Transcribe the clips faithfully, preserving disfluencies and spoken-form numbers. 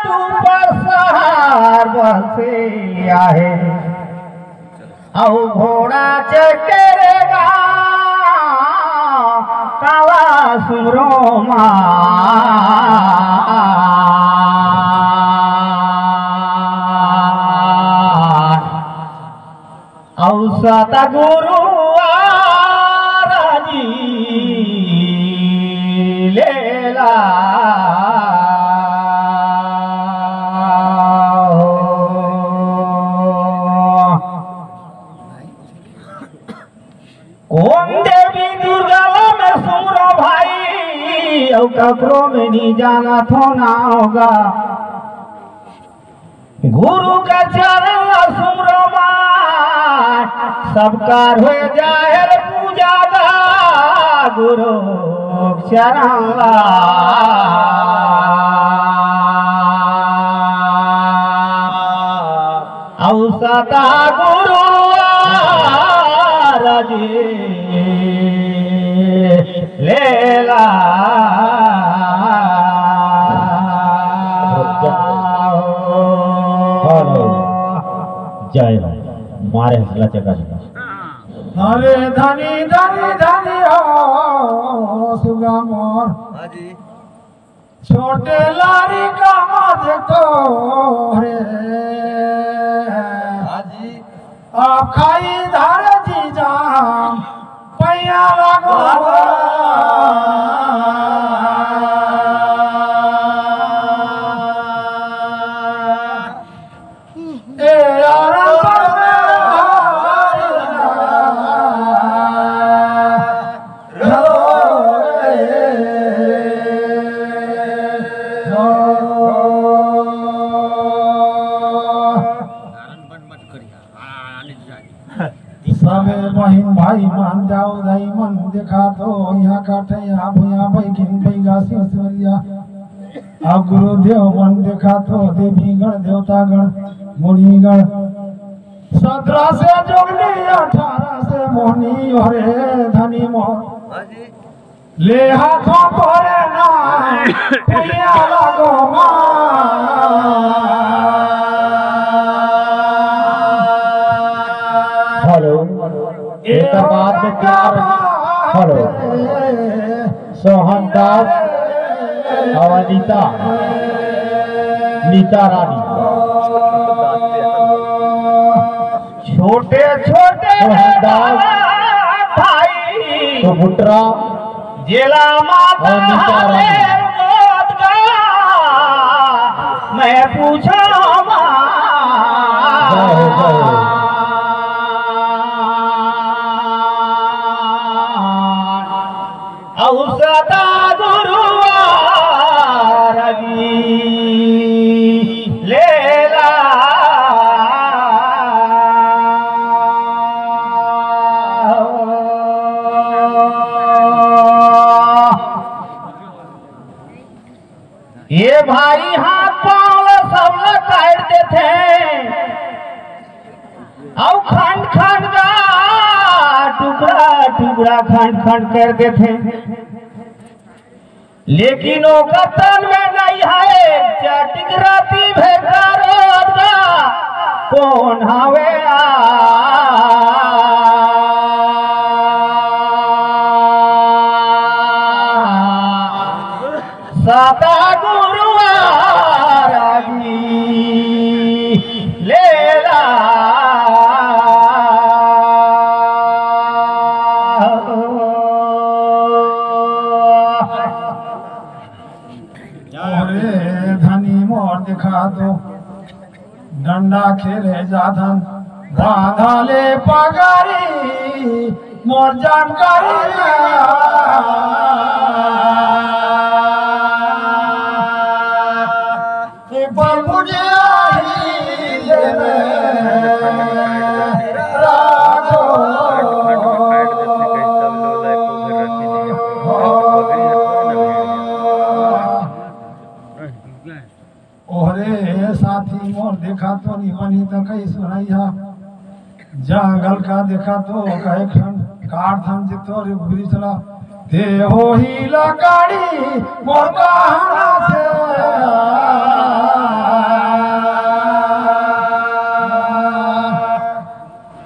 ऊपर शहर बसे आहे, अउ घोड़ा चढ़ के रे गाँव काला सुमरो मा। अउ सतगुरु आरजी लेला। कोन देवी दुर्गा ला मैं सुमरो भाई, अउ ककरो मैं नी जानत हो ना होगा। गुरु का चरण ला सुमरो माय, सबकर हो जाए रे पूजा गा। गुरु चरण ला अउ सतगुरु आरजी लेला। जय हो। मारे हंसला चका चका। अरे धनी धनी धनी हो सुगा मोर। हाँ जी। छोटे लारी का मत तो रे। हाँ जी। आप खाई धार जी जान पैया लागो। ए यार, सबे बहिन भाई मन जाओ, दाई मन देखा तो यहाँ काटे, यहाँ भुया बैठिन बैगा सिसरिया। अब गुरुदेव मन देखा तो देवीगण, देवतागण, मुनिगण, सत्रह से जोगनी, अठारह से मोहनी, अरे धनी मोहन। ले हाथों तोरे ना, पुनिया लागो माँ। हेलो, एकर बाद में क्या रही? हेलो। सोहन दास अउ अनीता, नीता रानी। छोटे छोटे सोहन दास, भाई तो बुटरा, जेला माता अउ नीता रानी। हमें गोद का, मैं पूछा माँ। जय हो, जय हो। अउ सतगुरु आरजी लेला। ए भाई, हाथ पाँव ला सबला काट देथे। अउ खंड खंड का टुकड़ा टुकड़ा खंड खंड कर देथे, लेकिन ओकर तन में नहीं है चटिक राती भेंटा रोज का। कौन हवे आ? सतगुरु आरजी लेला। अरे धनी मोर देखा तो डंडा खेले जाथन, बांधा ले पगरी, मोर जानकारी। बाबू जी आही ले राखो। ओहरे साथी मोर देखा तो नी बनी त कई सुनैया। जंगल का देखा तो कहे खन काट थन जे तोर बिरिछ ला। ते होही लकड़ी मोर कहाना से।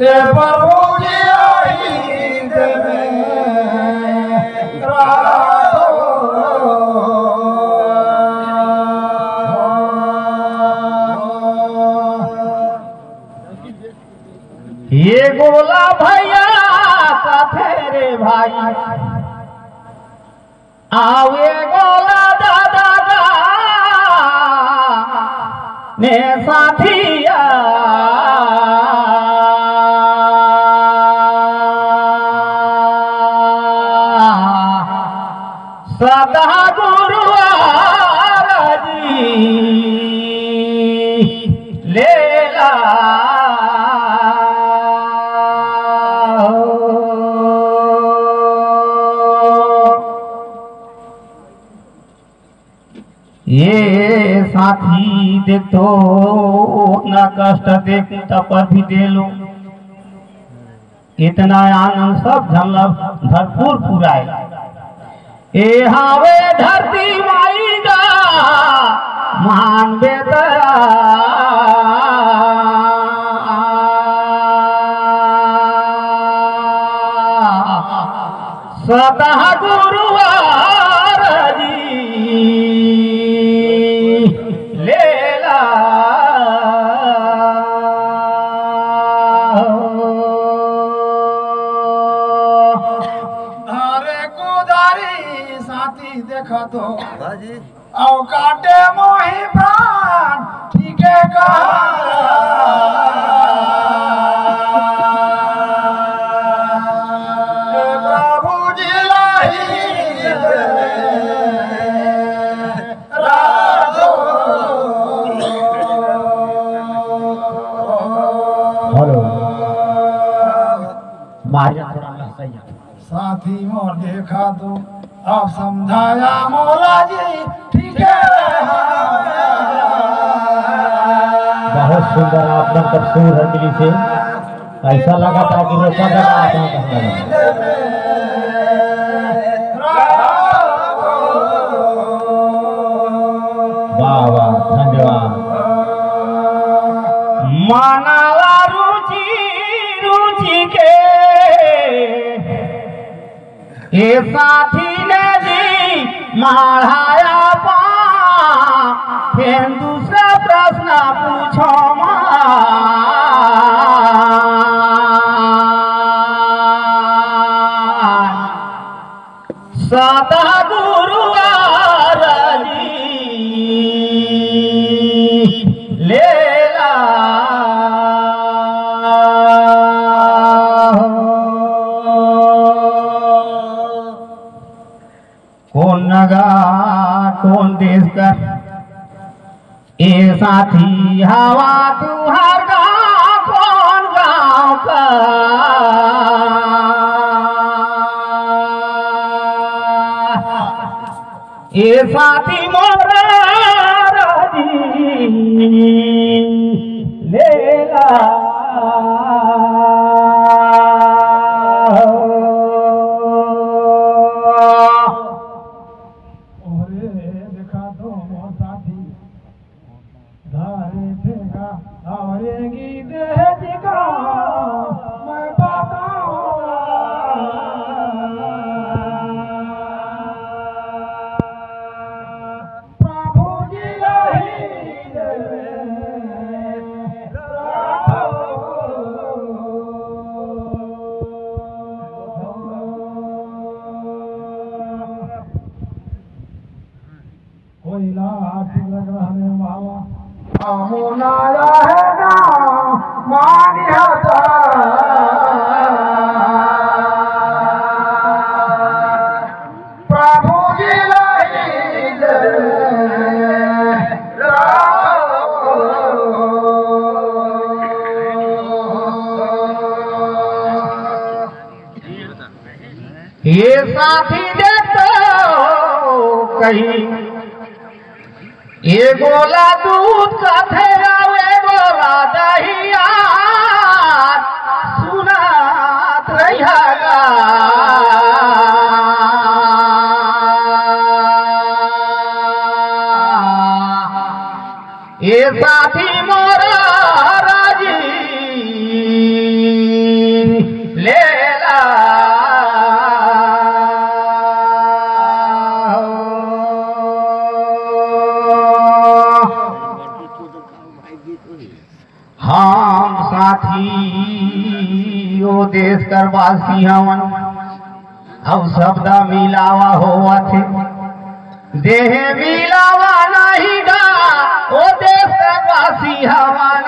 हे प्रभु जी, आही देवे राधो। ये गोला भैया कथे रे भाई, आवे गोला दादा गा ने साथिया। सतगुरु आरजी लेला। ये साथी देख तो ना कष्ट देख तब भी दे लो। इतना आनंद सब झन ल भरपूर पुराए। ए हावे धरती माई गा मान बेदरा। सतह गुरुवार जी लेला। अरे कुदारी साथी देखा तो, हाँ जी। अउ काटे मोही प्राण, ठीके कहा। प्रभु जी लाही राधो। हेलो। मारिया थोड़ा लहसैया। साथी मोर देखा तो, अब समझाया मोला जी, ठीक है। बहुत सुंदर आप मन कर सुर है मिली से। ऐसा लगा था कि रोका लगा आप मन कर लगा। वाह, वाह, धन्यवाद। मानवा रुचि, रुचि के ए साथी ने जी माढ़ाया पा, फेर दूसरा प्रश्न पूछो मा। सतगुरु आरजी लेला। कोन नगर, कोन देश कर ए साथी हवा तुहर गाँव, कोन गाँव कर? ए साथी मोर राजी लेला। ओरे देखा तो मोर साथी धारे ठेका अउ रेंगी देहे ठिका, मैं बतावं। प्रभु जी लाही देवे राधो। कोयला आरती लग रहा है बाबा। अमुनाया है ना मानिया था। प्रभु जी लाही दे। ये साथी दे तो कहीं ए गोला दूध कथे अउ ए गोला दहिया सुनात रहिया गा। ए साथी मोरा राजी हम साथी ओ देश कर वासी हवन, अउ शब्द मिलावा होवत हे। देह मिलावा नहीं गा, ओ देश कर वासी हवन।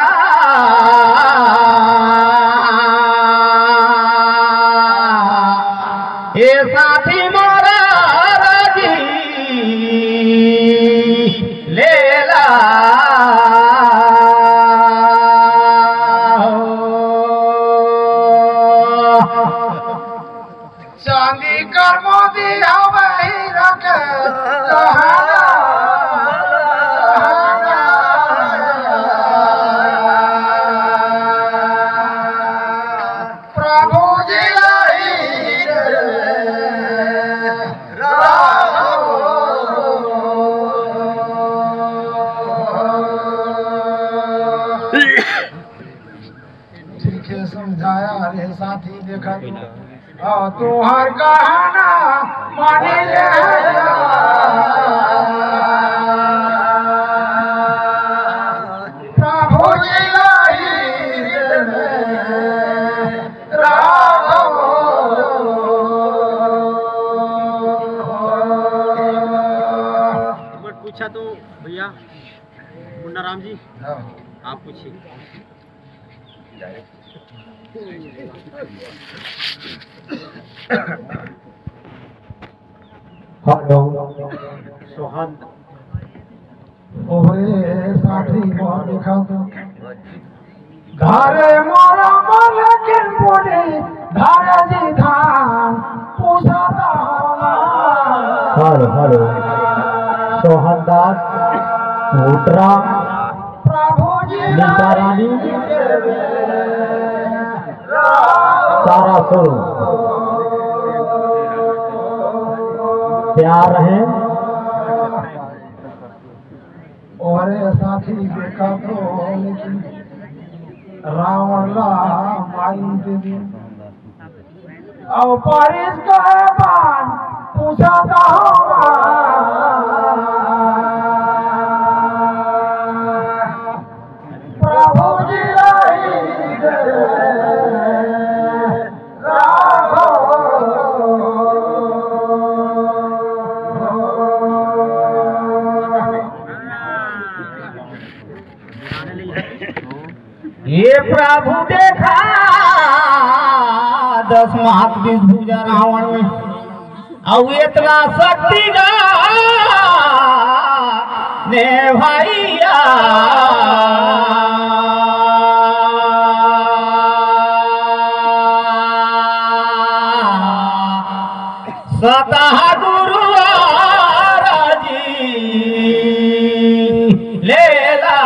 ए साथी मोरा राजी लेला। चांदी कर मोती हवै हीरा के गहना। प्रभु जी ला ही दे राखो। ठीक है, समझाया रे साथी, देखा तो। हाँ, तुहार कहना माने ले। प्रभु जी लाई राम। एक बार पूछा तो भैया मुन्ना राम जी, हाँ। आप पूछिए। हेलो। सोहन। ओरे साथी मोर देखा तो। धारे मोरा मलकिन पुरी, धारे जी धान पूछा था। Hello, hello. सोहन दास, भूतरा, प्रभु जी नीता रानी, तारा सो प्यार है। ओरे साथी देखा तो, लेकिन रावण ला मारी दे दे। अउ परिस के बान पूछत हवं, प्रभु जी रही दे राघव। ये प्रभु देखा दस मात बीस भुजा रावण में, अउ इतना शक्ति गा ने भैया। सतह गुरुवार जी लेला।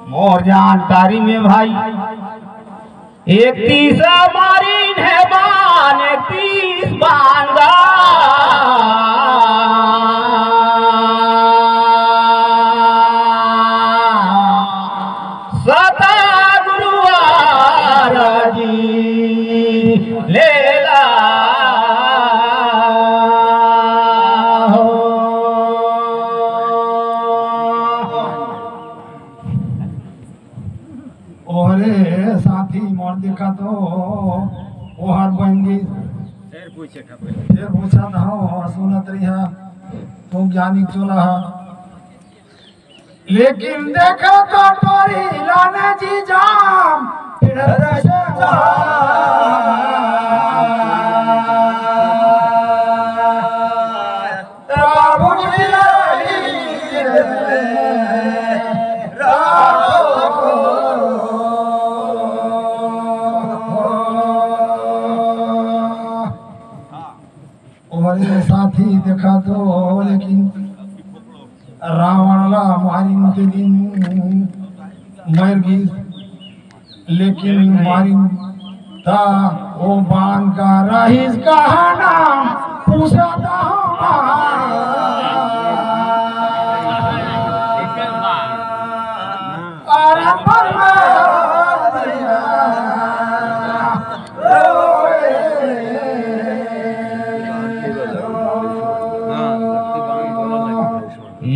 मोर जानकारी में भाई, इकतीस मारिन हे बान, इकतीस बान गा। सता गुरुवार जी लेला हो। ओरे साथी मोर देखा तो ओहर बन गे। फेर पूछे ठाकुर। फेर पूछा था, सुनत रहिया, तो ज्ञानी चोला हा। लेकिन देखा तो टोरी लाने जी जाम, फिर से जा। ओरे साथी देखा तो, लेकिन रावण ला मारिन ते दिन मर गिस। लेकिन मारिन ता ओ बान का रहिस कहना पूछा था। अरे परमात्मा।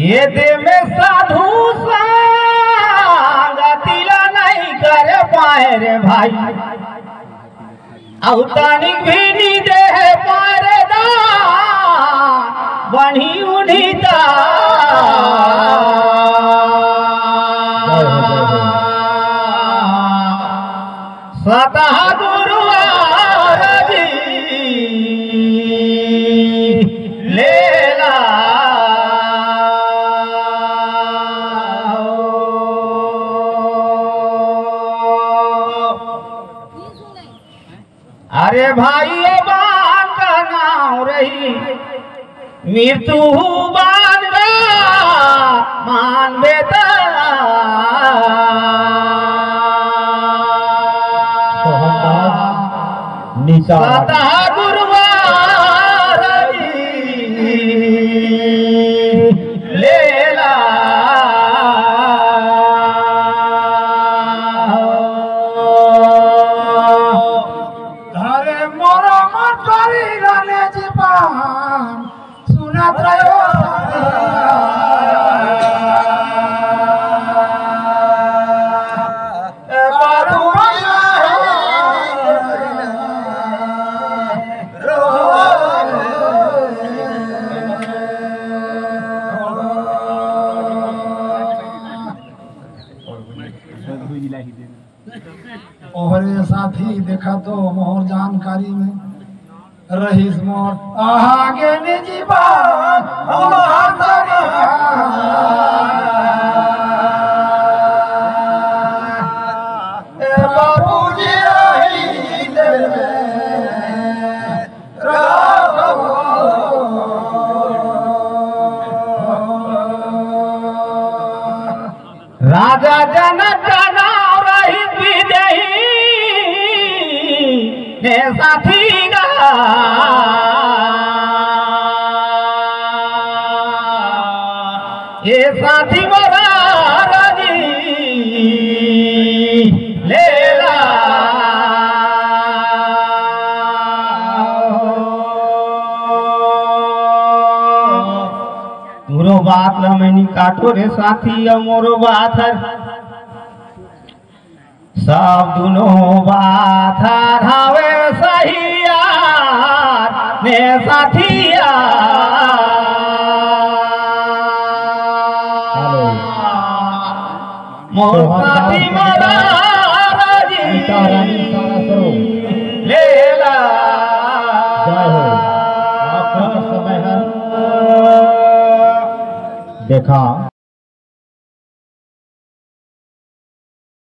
ये दे में साधु संगति ला नहीं कर पाए रे भाई, अउ तनिक भी नी दे पाए रे दान, बनी उन्हीं दान। सतगुरु आरजी लेला। अरे भाई, ये बान का नाम रही मृत्यु बान गा मान बेटा। मोहनदास निचार। सतगुरु आरजी लेला। अरे मोरा मटरी लाने जी पान सुनत रहो। ए बाबू ओहरे साथी देखा तो मोर जानकारी में रहीस मोर आगे निजी बात हमार दरबार। ए बाबूजी रही तेरे रहो। राजा जनक का नाम रही विदेही ने साथी गा। ये साथी मोरा राजी लेला। तोरो बात ल मैं नी काटो रे साथी, अउ मोरो बात हर सब दुनो बात हर हवे सही यार ने साथी यार। हेलो। मोर सोहन साथी दास मोरा राजी गीता रानी सारा सरो। लेला। जय हो। आपका समय है। देखा।